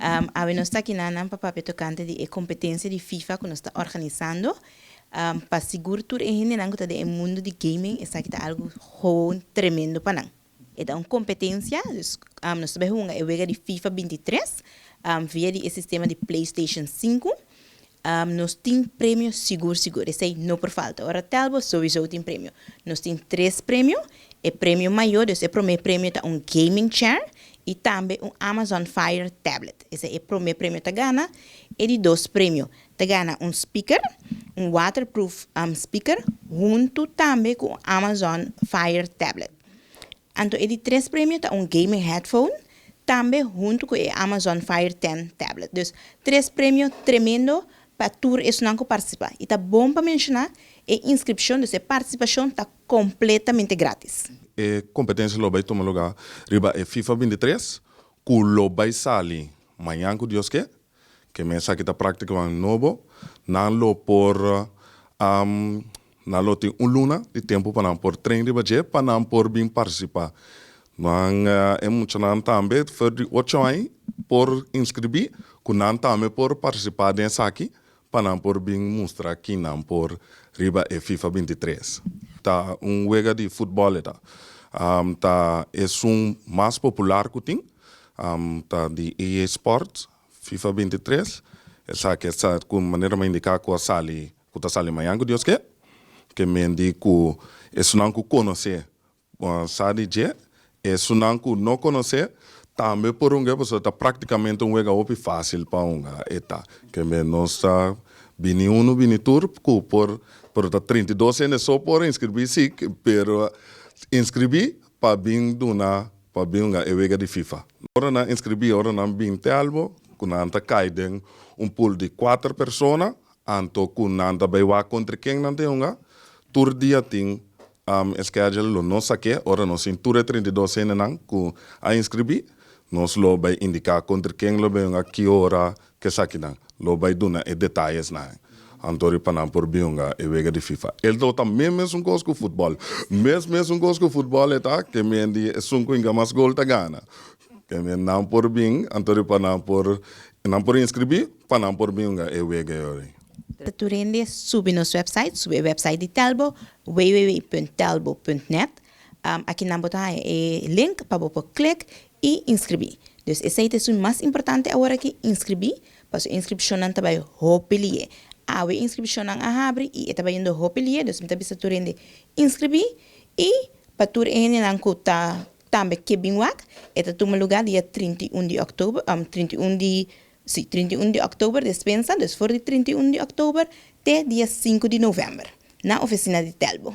Awe nos ta aki nan pa papia tocante di e competencia di FIFA cu nos ta organisando. Pa sigur tur e hendenan cu ta den e mundo di gaming, esaki ta algo gewoon tremendo pa nan. E ta un competencia, dus nos ta bay hunga e wega di FIFA 23 via di e sistema di PlayStation 5. Nos tin premio sigur sigur, esey no por falta. Ora Telbo sowieso tin premio. Nos tin tres premio. E premio mayor, dus e prome premio ta un gaming chair y tambe un Amazon Fire tablet. Esey e prome premio ta gana. E di dos premio ta gana un speaker, un waterproof speaker, hunto tambe cu un Amazon Fire tablet. Anto e di tres premio ta un gaming headphone, tambe hunto cu e Amazon Fire 10 tablet. Dus tres premio tremendo pa tur esnan cu participa. Y ta bon pa menciona, e inscripcion, dus e participacion ta completamente gratis. E competencia lo bay tuma lugar riba e FIFA 23, cu lo bay sali mañan cu Dios ke, ke men esaki ta practicamente nobo. Nan lo tin un luna di tempo pa nan por train riba dje, pa nan por bin participa. Nan e muchanan tambe for di 8 aña por inscribi, cu nan tambe por participa den esaki, pa nan por bin mustra cu nan por riba e FIFA 23. Ta un wega di futbol ta. Ta esun mas popular cu tin, ta di EA Sports, FIFA 23. Esaki ta cu manera mi a indica cu a sali, cu ta sali mañan cu Dios ke, ke men di cu esunnan cu conoce sa di dje, esunnan cu no conoce tambe por hunga, pasobra ta practicamente un wega hopi facil pa hunga e ta. Ke men nos ta bini uno bini tur cu por, pero ta 32 hende so por inscribi si, pero inscribi pa bin duna, pa bin hunga e wega di FIFA. Ora nan inscribi, ora nan bin Telbo, cu nan ta cay den un pool di cuater persona, anto cu nan ta bay wak contra ken nan ta hunga. Tur dia tin schedule, lo nos sake, ora nos tin tur e 32 hendenan cu a inscribi, nos lo bay indica contra ken lo bay hunga, ki ora, ke esakinan. Lo bay duna e detayes nan. Anto pa nan por bin hunga e wega di FIFA. El lo ta mes un cos cu futbol. Mes un cos cu futbol e ta, ke men di esun cu hinca mas gol ta gana. Ke men nan por bin, anto pa nan por inscribi, pa nan por bin hunga e wega ey. Tur hende subi nos website, subi e website di Telbo, www.telbo.net. Aki nan bo ta haya e link pa bo por click y inscribi. Dus esey ta e mas importante awor aki, inscribi, pa e inscripcion nan ta bay hopi lihe. Awe inscripcion nan a habri y e ta bayendo hopi lihe, dus mi ta bisa tur hende inscribi y pa tur hende nan cu ta tambe ke bin wak, e ta tuma lugar dia 31 di october, 31 di, si, 31 di october despensa, dus for di 31 di october te dia 5 di november, na oficina di Telbo.